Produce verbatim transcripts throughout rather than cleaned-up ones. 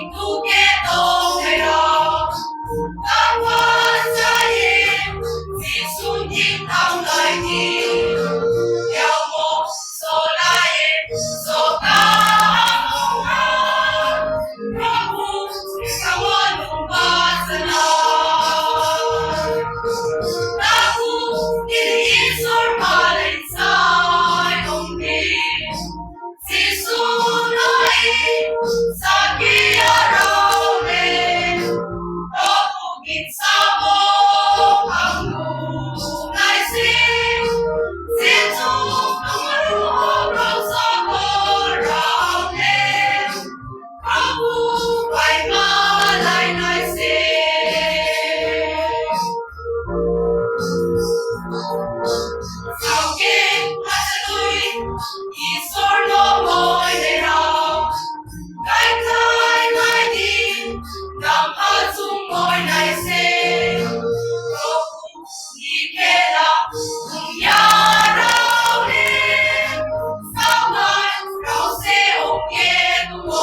Tuke tongthai rao, tangma sa ye, Jisu ni thanglai di, yamo solai ye, soka ha, Prabhu, Isor nung ba sana. Prabhu, nini Isor malai sai ong di. Jisu nai sakya rao le, Prabhu ginsa mo ang nung nai se, Jisu nung rao sa ko rao le, Prabhu bai malai nai se. Saoke, hachanui, Isor no moi nai rao, kaithai nai di, gam achung moi nai se. Prabhu ni khela ong ya rao le, saohlai rao se ong ye tong ou.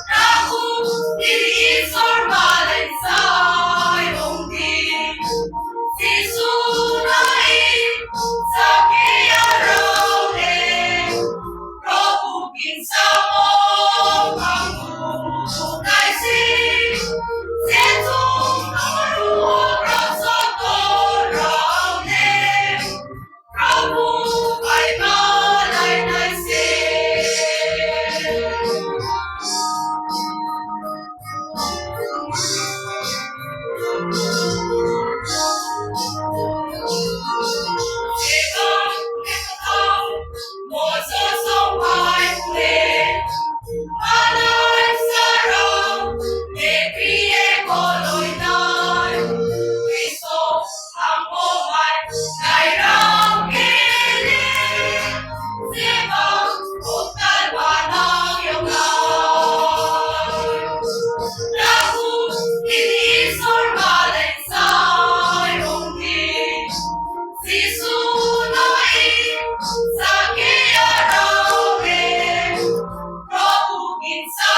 Prabhu, nini Isor malai sai ong di. Jisu nai sakya rao le, Prabhu ginsa mo ang nung nai se, Jisu nung rao sa ko rao le, Prabhu bai malai nai se. Jisu nai sakya rao le, Prabhu ginsa